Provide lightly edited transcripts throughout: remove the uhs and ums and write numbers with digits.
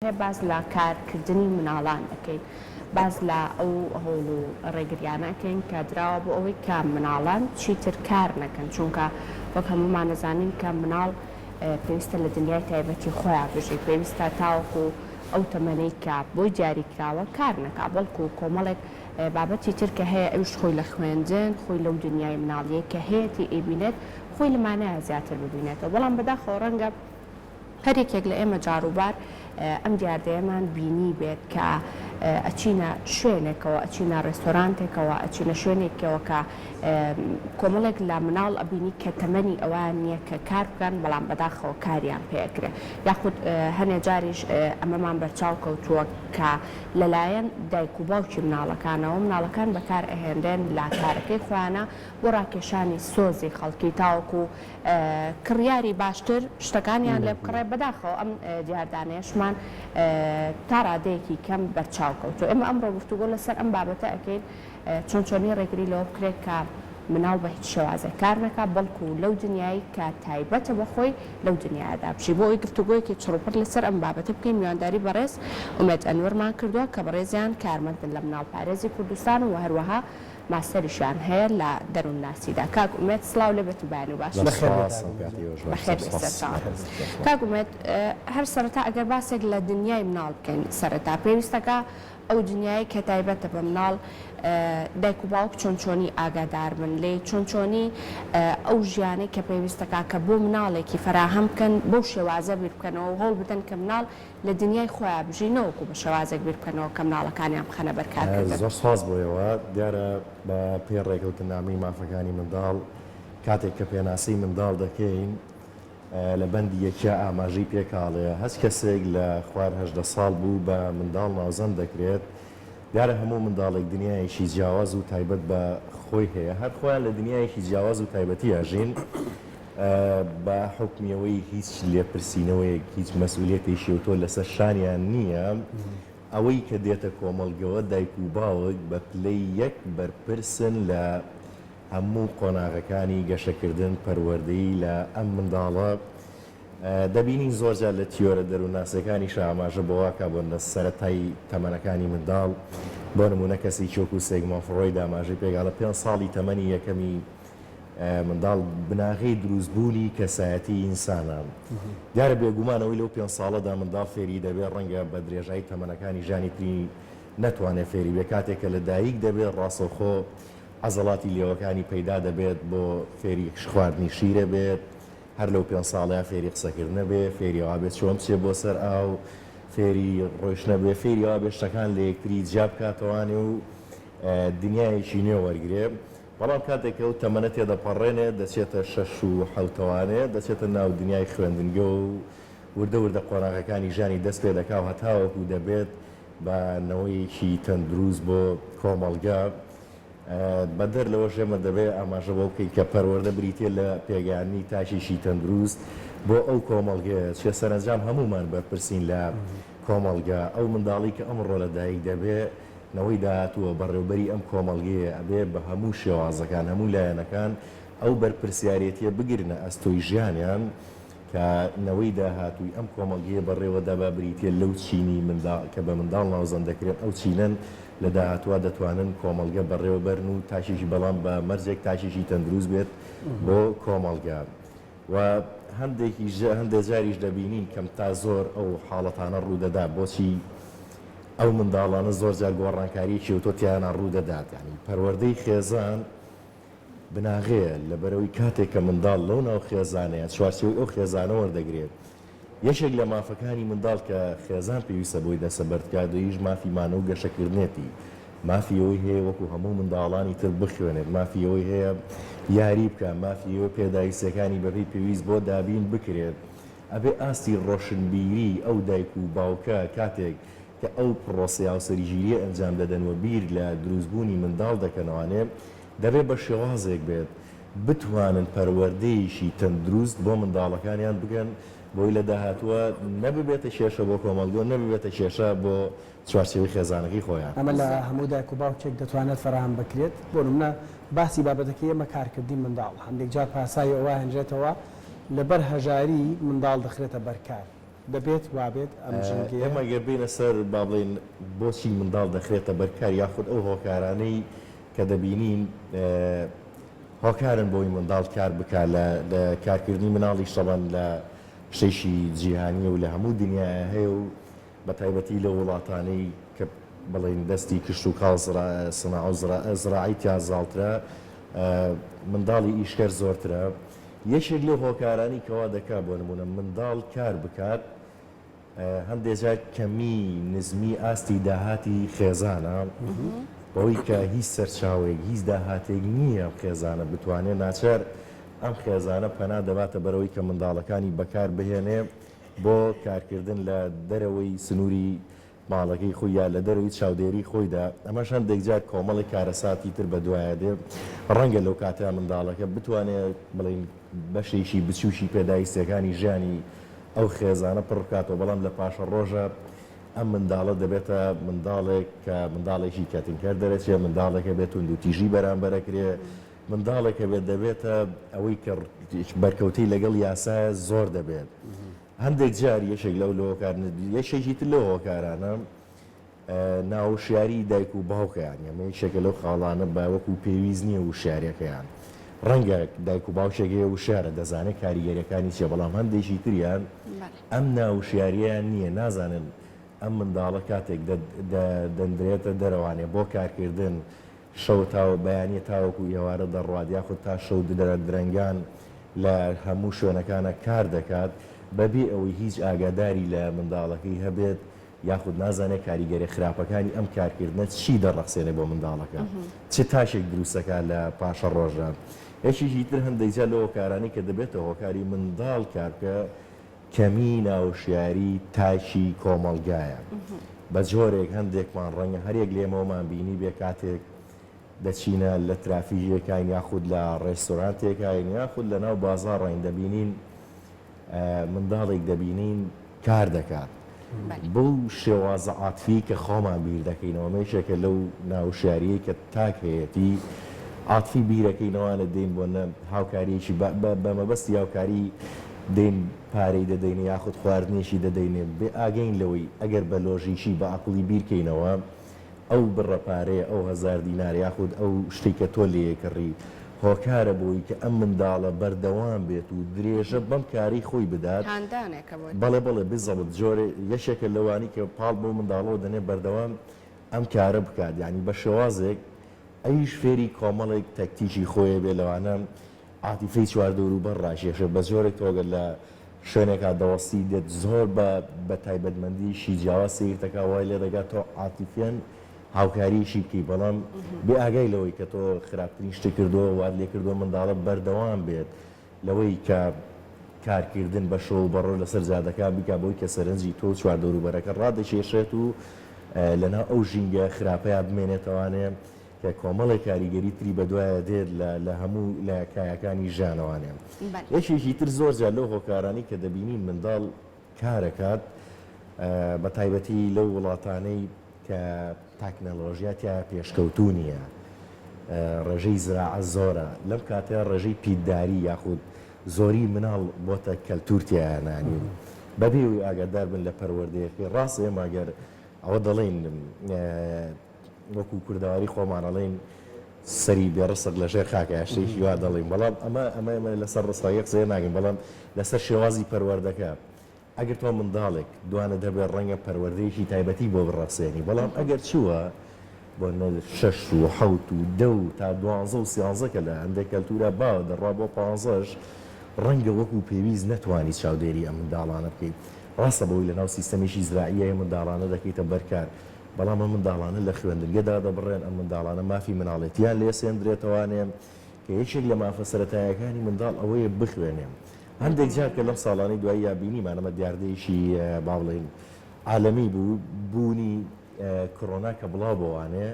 بابەتەیە باس لە کارکردنی مناڵان ئەکەین، باس لە ئەو هەوڵ و ڕێگریانە ئەکەین کە دراوە بۆ ئەوەی کە مناڵان چیتر کار نەکەن، چونکە وەک هەموومان ئەزانین کە مناڵ پێویستە لە دنیای تایبەتی خۆیا بژی، پێویستە تاوەکو ئەو تەمەنەی کە بۆی دیاری کراوە کار نەکا، بەڵکو کۆمەڵێک بابەتی تر کە هەیە ئەویش خۆی لە خوێندن، خۆی لەو دنیای مناڵیەی کە هەیەتی ئەیبینێت، خۆی لەمانەیا زیاتر ببینێتەوە، بەڵام بەداخەوە ڕەنگە هەر یەکێک لە ئێمە جاروبار ئەم دیاردەیەمان بینیبێت کە ئەچینە شوێنێکەوە، ئەچینە ڕێستۆرانتێکەوە، ئەچینە شوێنێکەوە کە کۆمەڵێک لە مناڵ ئەبینی کە تەمەنی ئەوان نییە کە کار بکەن، بەڵام بەداخەوە کاریان پێ ئەکرێ. یاخود هەنێ جاریش ئەمەمان بەرچاو کەوتووە کە لەلایەن دایک و باوکی مناڵەکانەوە مناڵەکان بەکار ئەهێنرێن لە کارەکەی خۆیانا بۆ ڕاکێشانی سۆزی خەڵکی تاوەکو کڕیاری باشتر شتەکانیان لێ بکڕێ، بەداخەوە ئەم دیاردانەیەشمان تا ڕادەیەکی کەم بەرچاو کەوتووە. ئێمە ئەمڕۆ گفتوگۆ لەسەر ئەم بابەتە ئەکەین چۆن چۆنی ڕێگری لەوە بکرێت کە مناڵ بە هیچ شێوازێک کار نەکا بەڵکو لەو دنیای کە تایبەتە بە خۆی لەو دنیایەدا بژی. بۆ ئەوەی گفتوگۆیەکی چڕوپڕ لەسەر ئەم بابەتە بکەین میوانداری بەڕێز ئومێد ئەنوەرمان کردووە کە بەڕێزیان کارمەندن لە مناڵپارێزی کوردستان و هەروەها ماستەریشیان هەیە لە دەروونناسیدا. کاک ئومێد سڵاو لێ بێت و بەیانی باش. بەخێر بێت کاک ئومێد گیان. بەخێر بێی سەرچاوە. کاک ئومێد هەر سەرەتا ئەگەر باسێک لە دنیای مناڵ بکەین سەرەتا پێویستەکە ئەو دنیایەی کە تایبەتە بە مناڵ دایک و باوک چۆن چۆنی ئاگادار بن لێی چۆن چۆنی ئەو ژیانەی کە پێویستەکە کە بۆ مناڵێکی فەراهەم بکەن بەو شێوازە بیر بکەنەوە و هەوڵ بدەن کە مناڵ لە دنیای خۆیا بژی نەوەکو بە شێوازێک بیر بکەنەوە کە مناڵەکانیان بخەنە بەر کارکردن. زۆر سوپاس بۆ ئێوە. دیارە بە پێی ڕێکەوتننامەی مافەکانی منداڵ کاتێک کە پێناسەی منداڵ دەکەین لە بەندی یەکیا ئاماژەی پێکاڵێ هەچ کەسێک لە خوار 18 ساڵ بوو بە منداڵ ناوزەند دەکرێت. دیارە هەموو منداڵێک دنیایەکی جیاواز و تایبەت بە خۆی هەیە هەر خۆیان لە دنیایەکی جیاواز و تایبەتی ئەژین. بە حوکمی ئەوەی هیچ لێپرسینەوەیەک، هیچ مەسئولیەتێکی ئەوتۆ لەسەر شانیان نییە، ئەوەی کە دێتە کۆمەڵگەوە دایک و باوک بە پلەی یەک بەرپرسن لە هەموو قۆناغەکانی گەشەکردن، پەروەردەیی لە ئەم منداڵە. دەبینین زۆرجار لە تیۆرە دەروونناسیەکانیشا ئاماژە بەوە کا بۆ لە سەرەتای تەمەنەکانی منداڵ، بۆ نموونە کەسێکی وەکوو سێگمۆند فرۆید ئاماژەی پێکا لە پێنج ساڵی تەمەنی یەکەمی منداڵ بناغەی دروستبوونی کەسایەتی ئینسانە. دیارە بێگومان ئەوەی لەو پێنج ساڵەدا منداڵ فێری دەبێت ڕەنگە بە درێژایی تەمەنەکانی ژیانی تری نەتوانێت فێری بێت. کاتێک کە لە دایک دەبێت ڕاستەوخۆ عەزەڵاتی لێوەکانی پەیدا دەبێت بۆ فێری خواردنی شیرە بێت، هەر لەو پێنج ساڵەیا فێری قسەکردنە بێ، فێری ئەوە بێت چۆن بچێ بۆ سەر ئاو، فێری ڕۆیشتنە بێ، فێری ئەوە بێت شتەکان لە یەکتری جیا بکاتەوانێ و دنیایەکی نوێ وەرگرێ. بەڵام کاتێک کە ئەو تەمەنە تێدەپەڕێنێ دەچێتە شەش و حەوتەوانێ، دەچێتە ناو دنیای خوێندنگە و وردە وردە قۆناغەکانی ژیانی دەست پێ دەکا و هەتاوەکو دەبێت بە نەوەیەکی تەندروست بۆ کۆمەڵگە. بەدەر لەوەش ئێمە دەبێ ئاماژە بەوە بکەین کە پەروەردە بریتییە لە پێگەیاندنی تاکێکی تەندروست بۆ ئەو کۆمەڵگەیە، چونکە سەرەنجام هەموومان بەرپرسین لە کۆمەڵگە. ئەو منداڵەی کە ئەمڕۆ لە دایک دەبێ، نەوەی داهاتووە، بەڕێوبەری ئەم کۆمەڵگەیە، ئەبێ بە هەموو شێوازەکان، هەموو لایەنەکان ئەو بەرپرسیارێتییە بگرنە ئەستۆی ژیانیان کە نەوەی داهاتووی ئەم کۆمەڵگەیە بەڕێوە دەبا، بریتییە لەو چینی منداڵ کە بە منداڵ ناوزەند دەکرێن، ئەو چینەن لە داهاتووا دەتوانن کۆمەڵگە بەڕێوە بەرن و تاکێکی بەڵام بە مەرجێک تاکێکی تەندروست بێت بۆ کۆمەڵگە و هەندێکیش هەندێ جاریش دەبینین کەم تا زۆر ئەو حاڵەتانە ڕوودەدا بۆچی ئەو منداڵانە زۆر جار گۆڕانکارییەکی ئەوتۆ تیایانا ڕوو دەدات یانی پەروەردەی خێزان بناغەیە لەبەرئەوەی کاتێک کە منداڵ لەو ناو خێزانەیە چوارچێوەی ئەو خێزانە وەردەگرێت یەکێک لە مافەکانی منداڵ کە خێزان پێویستە بۆی دەسەبەر بکات ئەویش مافی مانەوە و گەشەکردنێتی مافی ئەوەی هەیە وەکو هەموو منداڵانی تر بخوێنێت مافی ئەوەی هەیە یاری بکات مافی ئەوەی پێداویستیەکانی بەپێی پێویست بۆ دابین بکرێت ئەبێ ئاستی ڕۆشنبیری ئەو دایک و باوکە کاتێک کە ئەو پڕۆسەی هاوسەرگیریە ئەنجام دەدەن و بیر لە دروستبوونی منداڵ دەکەنەوانێ دەبێ بە شێوازێک بێت بتوانن پەروەردەیەکی تەندروست بۆ منداڵەکانیان بکەن بۆی لە داهاتووە نە ببێتە کێشە بۆ کۆمەڵگە و نە ببێتە کێشە بۆ چوارچێوەی خێزانەکەی خۆیان. ئەمە لە هەموو دایک و باوکێک دەتوانێت فەراهەم بکرێت، بۆ نمونە باسی بابەتەکەی ئێمە کارکردنی منداڵ، هەندێک جار پاساوی ئەوە ئەهێنرێتەوە لەبەر هەژاری منداڵ دەخرێتە بەر کار. دەبێت وابێت ئەم ژینگەیە. ئێمە گەر بێینە سەر با بڵێین بۆچی منداڵ دەخرێتە بەر کار یاخود ئەو هۆکارانەی کە دەبینین هۆکارن بۆی منداڵ کار بکا لە لە کارکردنی مناڵیش تەبەن لە شتێکی جیهانیە و لە هەموو دنیایا هەیە و بە تایبەتی لەو وڵاتانەی کە بڵێین دەستی کشتوکاڵ سناعە و زراعی تیا زاڵترە منداڵی ئیشکەر زۆرترە. یەکێک لەو هۆکارانەی کەوا دەکا بۆ نموونە منداڵ کار بکات هەندێ جار کەمی نزمی ئاستی داهاتی خێزانە بەوەی کە هیچ سەرچاوەیەک هیچ داهاتێک نییە ئەم خێزانە بتوانێ ناچار ئەم خێزانە پەنا دەباتە بەرەوەی کە منداڵەکانی بەکار بهێنێ بۆ کارکردن لە دەرەوەی سنووری ماڵەکەی خۆی یا لە دەرەوەی چاودێری خۆیدا، ئەمەش هەندێک جار کۆمەڵێک کارەساتی تر بەدوایە دێ، ڕەنگە لەو کاتەیا منداڵەکە بتوانێ بڵێین بەشێکی بچووکی پێداویستیەکانی ژیانی ئەو خێزانە پڕ بکاتەوە، بەڵام لە پاشەڕۆژا ئەم منداڵە دەبێتە منداڵێک کە منداڵێکی کەتنکەر دەرەچێ، منداڵێکە بێ توندوتیژی بەرامبەر ئەکرێ، منداڵێکە بێت دەبێتە ئەوەی کە بەرکەوتەی لەگەڵ یاسایە زۆر دەبێت. هەندێک جار یەکێک لەو لەهۆکار یەکێکی تر لەو هۆکارانە ناوشیاری دایک و باوکیان ئەمە یەکێکە لەو خاڵانە بە وەکو پێویست نییە وشیاریەکەیان ڕەنگە دایک و باوکێک هەیە وشیارە دەزانێت کاریگەریەکانی چیە بەڵام هەندێکی تریان ئەم ناوشیاریان نییە نازانن ئەم منداڵە کاتێک دەندرێتە دەرەوانێ بۆ کارکردن شەو تا بەیانیە تاوەکو ئێوارە دەڕوات یاخود تا شەو درەنگان لە هەموو شوێنەکانا کار دەکات بەبێ ئەوەی هیچ ئاگاداری لە منداڵەکەی هەبێت یاخود نازانێت کاریگەریە خراپەکانی ئەم کارکردنە چی دەڕەخسێنێ بۆ منداڵەکە چ تاشێک دروستەکات لە پاشەڕۆژدا یەکێکی تر هەندێک جار لەو هۆکارانەی کە دەبێتە هۆکاری منداڵ کاربکە کەمی ناوشیاری تاکی کۆمەڵگایە. بە جۆرێک هەندێکمان ڕەنگە هەریەک لێمەوەمان بینیبێ کاتێک دەچینە لە ترافیکێکاین یاخود لە ڕێستۆرانتێکاین یاخود لە ناو بازاڕین دەبینین منداڵێک دەبینین کار دەکات بەو شێوازە عاتفی کە خۆمان بیر دەکەینەوە ئەمە یەکێکە لەو ناوشیاریەی کە تاک هەیەتی عاتفی بیرەکەینەوانە دێین بۆ نە هاوکاریەکی بە مەبەستی هاوکاری دێین پارەی دەدەینێ یاخود خواردنێکی دەدەینێ بێ ئاگەین لەوەی ئەگەر بە لۆژیکی بە عەقڵی بیرکەینەوە ئەو بڕە پارەیە ئەو هەزار دینار یاخود ئەو شتەی کە تۆ لێی کڕی هۆکارە بۆی کە ئەم منداڵە بەردەوام بێت و درێژە بەم کارەی خۆی بدات. هاندانێکە بۆی. بەڵێ بەڵێ بالضبط جۆرێ یەکێکە لەوانەی کە پاڵ بەو منداڵەوە دەنێ بەردەوام ئەم کارە بکات یانی بە شێوازێک ئەویش فێری کۆمەڵێک تەکتیکی خۆی بێ لەوانە عاتیفەی چواردەوروبەر ڕاکێشێ بە جۆرێک تۆ گەر لە شوێنێکا دەوەستی دێت زۆر بە بە تایبەتمەندیی جیاواز سەیرت دەکا وای لێ دەکات تۆ عاتیفیەن هاوکاریی بکەی بەڵام بێ ئاگای لەوەی کە تۆ خراپترین شتت کردووە وات لێ کردووە منداڵە بەردەوام بێت لەوەی کە کارکردن بە شەو و بە ڕۆژ لەسەر جادەکان بکا بەوەی کە سەرنجی تۆ و چواردەوروبەرەکە ڕادەکێشێت و لەناو ئەو ژینگە خراپەیا بمێنێتەوانێ کە کۆمەڵێک کاریگەری تری بەدوایە دێت لە لە هەموو لە کایەکانی ژیانەوانێ. یەکێکی تر زۆر جار لەو هۆکارانەی کە دەبینین منداڵ کارەکات بە تایبەتی لەو وڵاتانەی کە تاکنەلۆژیا تیایا پێشکەوتوو نییە ڕێژەی زراعە زۆرە لەم کاتەیا ڕێژەی پیتداری یاخود زۆری مناڵ بۆتە کەلتور تیایا نانی بەبێ ئەوەی ئاگادار بن لە پەروەردەیەکەی ڕاستە ئێمە گەر ئەوە دەڵێین وەکو کوردەواری خۆمان ئەڵێین سەری بێ ڕسق لە ژێر خاکە یا شتێکی وا دەڵێین بەڵام ئەمە ئەمە ئێمە لەسەر ڕسقەکە قسەیە ناکەین بەڵام لەسەر شێوازی پەروەردەکە ئەگەر تۆ منداڵێک دوانت هەبێت ڕەنگە پەروەردەیەکی تایبەتی بۆ بڕەخسێنی بەڵام ئەگەر چووە بۆ نە شەش و حەوت و دە و تا دوانزە و سیانزە کە لە هەندێک کەلتورا باوە دەڕوا بۆ پانزەش ڕەنگە وەکو پێویست نەتوانی چاودێری ئەم منداڵانە بکەیت ڕاستە بەوەی لەناو سیستەمێکی زراعیە ئەم منداڵانە دەکەیتە بەرکار بەڵام ئەم منداڵانە لە خوێندنگە دادەبڕێن، ئەم منداڵانە مافی مناڵێتیان لێ سێندرێتەوانێ، کە یەکێک لە مافە سەرەتایەکانی منداڵ ئەوەیە بخوێنێ. هەندێک جار کە لەم ساڵانەی دواییا بینیمان ئەمە دیاردەیەکی با بڵێین عالەمی بوو، بوونی کۆرۆنا کە بڵاو بۆوانێ،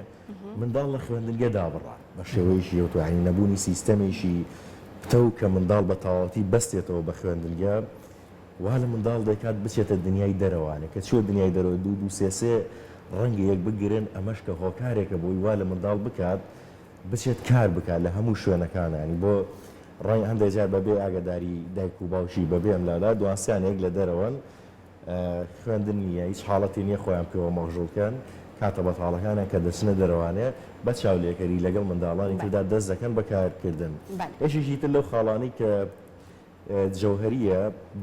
منداڵ لە خوێندنگە دابڕا بە شێوەیەکی ئەوتۆ، یانی نەبوونی سیستەمێکی پتەو کە منداڵ بە تەواوەتی بەستێتەوە بە خوێندنگە، وا لە منداڵ دەکات بچێتە دنیای دەرەوانێ، کە چووە دنیای دەرەوە دوو دوو سێ سێ ڕەنگە یەک بگرن، ئەمەش کە هۆکارێکە بۆی وا لە منداڵ بکات بچێت کار بکات لە هەموو شوێنەکانا، یانی بۆ ڕەنگە هەندێک جار بەبێ ئاگاداری دایک و باوکی بەبێ ئەم لالا دوانسیانێک لە دەرەوەن. خوێندن نییە، هیچ حاڵەتی نییە خۆیان پێوە مەغژوڵ کەن، کاتە بەتاڵەکانیان کە دەچنە دەرەوانێ بە چاولێکەری لەگەڵ منداڵانی تردا دەست دەکەن بە کارکردن. یەکێکی تر لەو خاڵانەی کە جەوهەرییە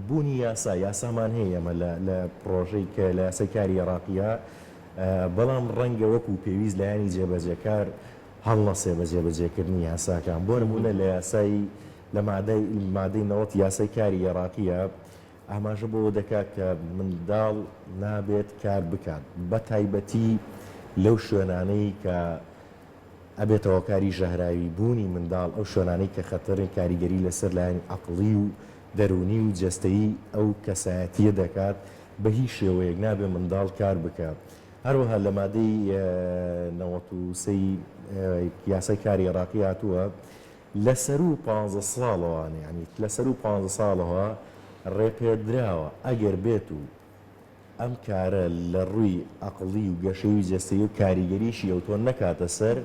بوونی یاسا، یاسامان هەیە ئێمە لە پڕۆژەی کە لە یاسای کاری عێراقییە، بەڵام ڕەنگە وەکو پێویست لایەنی جێبەجێکار هەڵنەسێ بە جێبەجێکردنی یاساکان، بۆ نموونە لە یاسای لە مادەی مادەی 90 یاسای کاری عێراقییە ئاماژە بەوە دەکات کە منداڵ نابێت کار بکات بە تایبەتی لەو شوێنانەی کە ئەبێتە هۆکاری ژەهراوی بوونی منداڵ، ئەو شوێنانەی کە خەتەرن کاریگەری لەسەر لایەنی ئەقڵی و دەروونی و جەستەیی ئەو کەسایەتییە دەکات، بە هیچ شێوەیەک نابێت منداڵ کار بکات. هەروەها لە مادەی 93 ی یاسای کاری عێراقی هاتووە، لە سەروو پانزە ساڵەوە یانی لە سەروو پانزە ساڵەوە ڕێپێدراوە ئەگەر بێت و ئەم کارە لە ڕووی ئەقڵی و گەشەی و جەستەیی و کاریگەریی ئەوتۆ نەکاتە سەر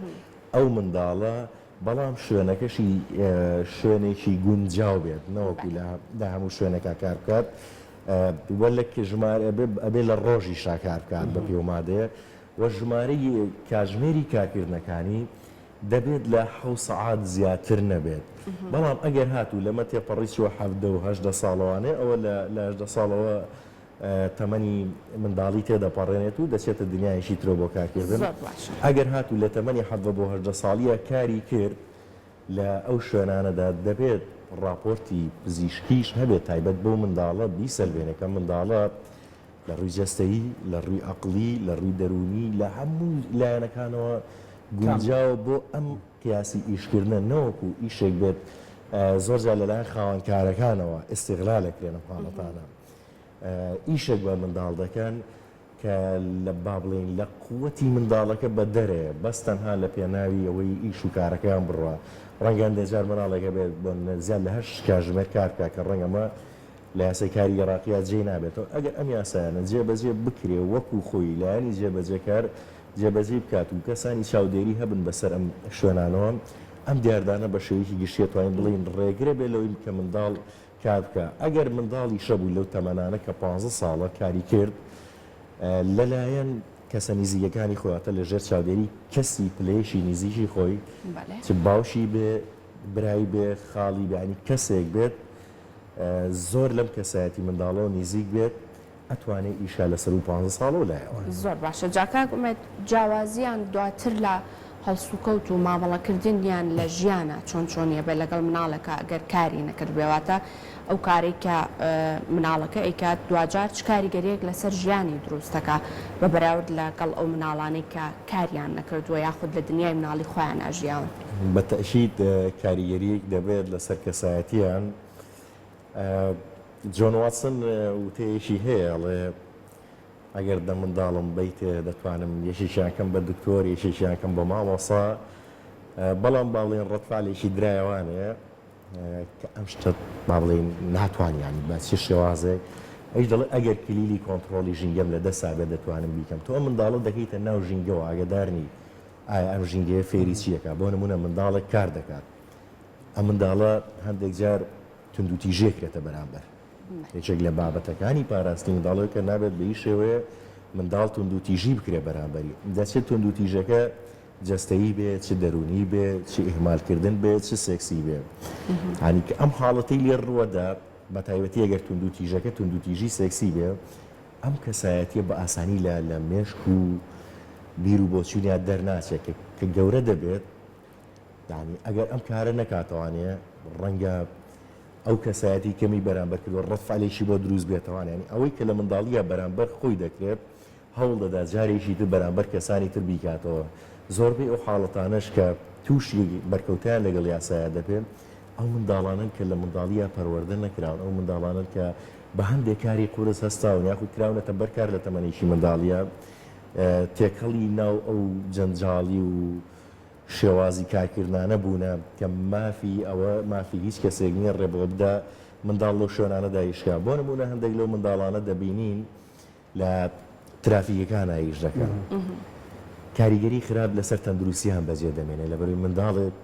ئەو منداڵە، بەڵام شوێنەکەشی شوێنێکی گونجاو بێت نەوەکو لە هەموو شوێنێکا کار بکات و لە ژمارە ئەبێ لە ڕۆژیشا کار بکات بە پێی ئەو مادەیە و ژمارەی کاتژمێری کارکردنەکانی دەبێت لە حەوت سەعات زیاتر نەبێت، بەڵام ئەگەر هاتوو لەمە تێپەڕی چووە 17 و 18 ساڵەوانێ ئەوە لە 18 ساڵەوە تەمەنی منداڵی تێدەپەڕێنێت و دەچێتە دنیایەکی ترەوە بۆ کارکردن. زۆر باشە. ئەگەر هاتوو لە تەمەنی 17 بۆ 18 ساڵیە کاری کرد لە ئەو شوێنانەدا دەبێت ڕاپۆرتی پزیشکیش هەبێت تایبەت بەو منداڵە بیسەلمێنێ کە منداڵە لە ڕووی جەستەیی، لە ڕووی ئەقڵی، لە ڕووی دەروونی، لە هەموو لایەنەکانەوە گونجاوە بۆ ئەم قیاسی ئیشکردنە نەوەکو ئیشێک بێت زۆر جار لەلایەن خاوەنکارەکانەوە ئیستیغلال ئەکرێن ئەم حاڵەتانە ئیشێک بە منداڵ دەکەن کە لە با بڵێین لە قوتی منداڵەکە بەدەرەیە بەس تەنها لە پێناوی ئەوەی ئیش و کارەکەیان بڕوا ڕەنگە هەندێک جار مناڵێک هەبێت بۆ زیاد لە هەشت کاژمێر کار بکات کە ڕەنگە ئەمە لە یاسای کاری عێراقیا جێی نابێتەوە، ئەگەر ئەم یاسایانە جێبەجێ بکرێ وەکو خۆی لایەنی جێبەجێکار جێبەجێی بکات و کەسانی چاودێری هەبن بەسەر ئەم شوێنانەوە، ئەم دیاردانە بە شێوەیەکی گشتی ئەتوانین بڵێین ڕێگرە بێ لەوەی کە منداڵ کار بکا. ئەگەر منداڵیش هەبوو لەو تەمەنانە کە پانزە ساڵە کاری کرد لەلایەن کەسە نیزیکەکانی خۆی واتە لە ژێر چاودێری کەسی پلەیەکی نیزیکی خۆی چ باوکی بێ، برای بێ، خاڵی بێ یانی کەسێک بێت زۆر لەم کەسایەتی منداڵەوە نیزیک بێت ئەتوانێ ئیشا لە سەروو پانزە ساڵەوە لایەوە. زۆر باشە جا کاک ئومێد جیاوازیان دواتر لە هەڵسوکەوت و مامەڵەکردنیان لە ژیانا چۆن چۆنیە بێ لەگەڵ مناڵێکا گەر کاری نەکردبێ واتە ئەو کارەی کە مناڵەکە ئەیکات دواجار چ کاریگەریەک لەسەر ژیانی دروست دەکا بە بەراورد لەگەڵ ئەو مناڵانەی کە کاریان نەکردووە یاخود لە دنیای مناڵی خۆیانا ژیاون؟ بە تەئکید کاریگەریی دەبێت لەسەر کەسایەتیان. جۆن واتسن وتەیەکی هەیە ئەڵێ ئەگەر دە منداڵم بەیتێ دەتوانم یەکێکیان کەم بە دکتۆر یەکێکیان کەم بە مامۆسا بەڵام با بڵێین ڕەتفالێکی درایەوانێ کە ئەم شتە با بڵێین ناتوانانی یانی بە چ شێوازێک ئەویش دەڵێ ئەگەر کلیلی کۆنتڕۆڵی ژینگەم لە دەستا بێت دەتوانم بیکەم تۆ ئەم منداڵە دەکەیتە ناو ژینگەوە ئاگەدار نی ئایا ئەم ژینگەیە فێری چی ئەکات؟ بۆ نموونە منداڵێک کار دەکات، ئەم منداڵە هەندێک جار توندوتیژی ئەکرێتە بەرامبەر. یەکێک لە بابەتەکانی پاراستنی منداڵ ئەوەیە کە نابێت بە هیچ شێوەیە منداڵ توندوتیژی بکرێت بەرامبەری. جا چ توندوتیژەکە جەستەیی بێ، چ دەروونی بێ، چ ئیهمالکردن بێ، چ سێکسی بێ. یانی کە ئەم حاڵەتەی لێ ڕووەدا، بە تایبەتی ئەگەر توندوتیژەکە توندوتیژی سێکسی بێ، ئەم کەسایەتیە بە ئاسانی لە لە مێشک و بیر و بۆچوونیا دەرناچێت کە کە گەورە دەبێت یانی ئەگەر ئەم کارە نەکاتەوانێ ڕەنگە ئەو کەسایەتی کەمی بەرامبەر کردوە ڕەد فعلێکی بۆ دروست بێتەوان یانی ئەوەی کە لە منداڵیە بەرامبەر خۆی دەکرێت هەوڵ دەدا جارێکی تر بەرامبەر کەسانی تر بیکاتەوە زۆربەی ئەو حاڵەتانەش کە تووشی بەرکەوتیان لەگەڵ یاسایە دەبێت ئەو منداڵانەن کە لە منداڵییا پەروەردە نەکراون، ئەو منداڵانەن کە بە هەندێک کاری قورس هەستاون یاخود کراونەتە بەر کار لە تەمەنێکی منداڵییا تێکەڵی ناو ئەو جەنجاڵی و شێوازی کارکردنانە بوونە کە مافی ئەوە مافی هیچ کەسێک نییە ڕێ بەوە بدا منداڵ لەو شوێنانەدا ئیش کا. بۆ نموونە هەندێک لەو منداڵانە دەبینین لە ترافیکەکانا ئیش دەکەن کاریگەری خراپ لەسەر تەندروستیان بەجێ دەمێنێ لەبەرئەوەی منداڵێک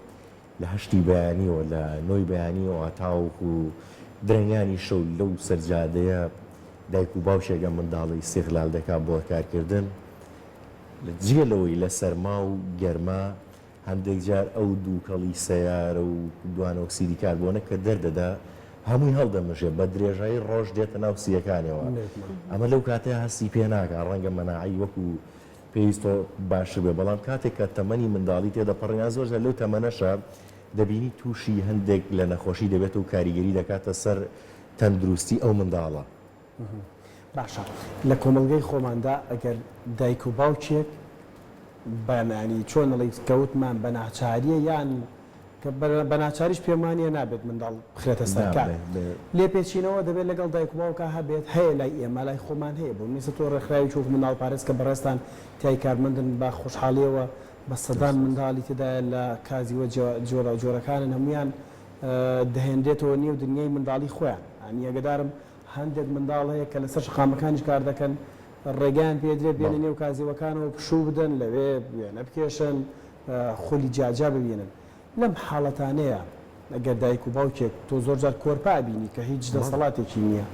لە هەشتی بەیانیەوە لە نۆی بەیانیەوە تاوەکو درەنگانی شەو لەو سەر جادەیە. دایک و باوکێک ئەم منداڵە ئیستیغلال دەکات بۆ کارکردن، جگە لەوەی لە سەرما و گەرما هەندێک جار ئەو دووکەڵی سەیارە و دوانۆکسیدی کاربۆنە کە دەردەدا هەمووی هەڵدەمژێ بە درێژایی ڕۆژ دێتە ناو سییەکانیەوە ئەمە لەو کاتەیا هەستی پێ ناکا ڕەنگە مەناعەی وەکو پێویست باشتر بێ بەڵام کاتێک کە تەمەنی منداڵی تێدەپەڕێ یان زۆر جار لەو تەمەنەشا دەبینی تووشی هەندێک لە نەخۆشی دەبێت و کاریگەری دەکاتە سەر تەندروستی ئەو منداڵە. باشە لە کۆمەڵگەی خۆماندا ئەگەر دایک و باوکێک بە یانی چۆن ئەڵێی کە وتمان بە ناچاریە یان کە بە ناچاریش پێم وانیە نابێت منداڵ بخرێتە سەر کار لێپێچینەوە دەبێت لەگەڵ دایک و باوکا هەبێت هەیە لای ئێمە لای خۆمان هەیە بۆ منیسە تۆ ڕێکخراوێکی وەکو منداڵپارێز کە بەڕێزتان تیای کارمەندن بە خۆشحاڵیەوە بە سەدان منداڵی تێدایە لە کازیوە جۆراوجۆرەکانن هەموویان دەهێنرێتەوە نێو دنیای منداڵی خۆیان یانی ئەگەدارم هەندێک منداڵ هەیە کە لەسەر شەقامەکانیش کار دەکەن ڕێگایان پێدرێت بێنە نێو کازیوەکانەوە پشوو بدەن لەوێ وێنە بکێشن خولی جیاجیا ببینن لەم حاڵەتانەیە ئەگەر دایک و باوکێک تۆ زۆر جار کۆرپە ئەبینی کە هیچ دەسەڵاتێکی نییە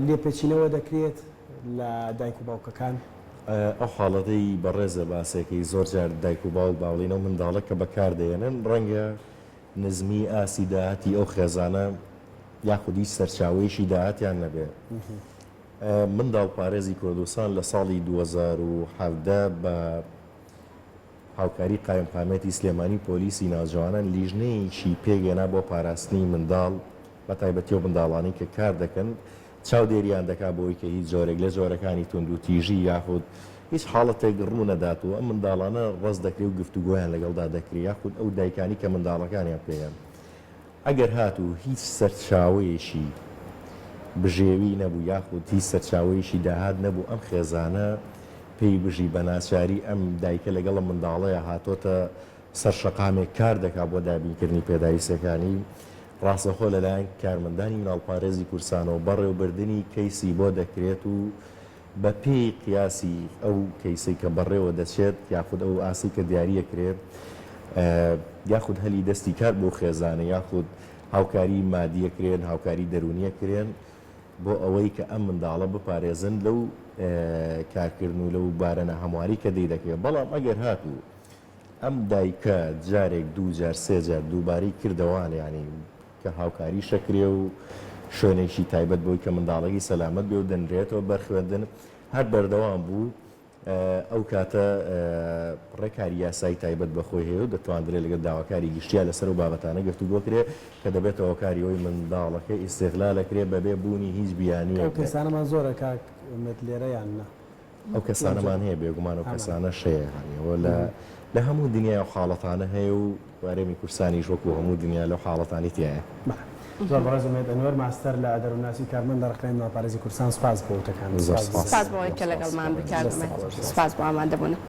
لێپێچینەوە دەکرێت لە دایک و باوکەکان؟ ئەو حاڵەتەی بەڕێزە باسێکەی زۆر جار دایک و باوک با بڵێین ئەو منداڵە کە بەکار دەهێنن ڕەنگە نزمی ئاستی داهاتی ئەو خێزانە یاخود هیچ سەرچاوەیەکی داهاتیان نەبێ. منداڵپارێزی کوردستان لە ساڵی 2017 بە هاوکاری قایمقامیەتی سلێمانی و پۆلیسی ناوجەوانان لیژنەیەکی پێکهێنا بۆ پاراستنی منداڵ بەتایبەتی ئەو منداڵانەی کە کار دەکەن چاودێریان دەکات بۆی کە هیچ جۆرێک لە جۆرەکانی توندوتیژی یاخود هیچ حاڵەتێک ڕوونەدات و ئەم منداڵانە ڕەست دەکرێت و گفتوگۆیان لەگەڵدا دەکرێت یاخود ئەو دایکانی کە منداڵەکانیان پێیان ئەگەر هاتوو هیچ سەرچاوەیەکی بژێوی نەبوو یاخود هیچ سەرچاوەیەکی داهات نەبوو ئەم خێزانە پێی بژی بە ناچاری ئەم دایکە لەگەڵ ئەم منداڵەیا هاتۆتە سەر شەقامێک کار دەکات بۆ دابینکردنی پێداویستیەکانی ڕاستەخۆ لەلایەن کارمەندانی مناڵپارێزی کوردستانەوە بەڕێوبردنی کەیسی بۆ دەکرێت و بە پێی قیاسی ئەو کەیسەی کە بەڕێوە دەچێت یاخود ئەو ئاستەی کە دیاریەکرێت یاخود هەلی دەستی کار بۆ خێزانە یاخود هاوکاری مادیەکرێن هاوکاری دەرونیەکرێن بۆ ئەوەی کە ئەم منداڵە بپارێزن لەو کارکردن و لەو بارە ناهەمواری کە دەی دەکرێت بەڵام ئەگەر هاتوو ئەم دایکە جارێک دوو جار سێ جار دووبارەی کردەوان یانی کە هاوکاریش ئەکرێ و شوێنێکی تایبەت بۆی کە منداڵەکەی سەلامەت بێ و دەنرێتەوە بەر خوێندن هەر بەردەوام بوو ئەو کاتە ڕێکاری یاسایی تایبەت بە خۆی هەیە و دەتواندرێت لەگەڵ داواکاری گشتیا لەسەر ئەو بابەتانە گفتوگۆ کرێ کە دەبێتە هۆکاری ئەوەی منداڵەکە ئیستیغلال ئەکرێ بەبێ بوونی هیچ بیانوویەک. ئەو کەسانەمان زۆرە کاک ئومێد لێرە یان نا؟ ئەو کەسانەمان هەیە بێگومان ئەو کەسانەش هەیە یانی ئەوە لە لە هەموو دنیای ئەو حاڵەتانە هەیە و هەرێمی کوردستانیش وەکو هەموو دنیا لەو حاڵەتانی تیایە. بەڵێ زۆر بەڕێز ئومێد ئەنوەر ماستەر لە دەروونناسی کارمەند لە ڕێکخراوی منداڵپارێزی کوردستان سوپاس بۆ وتەکانت زۆر سوپاس سوپاس سوپاس بۆ ئەوەی کە زۆر لەگەڵمان سوپاس بووی کاک دەستت ئومێد خۆش سوپاس بۆ ئامادەبوونت.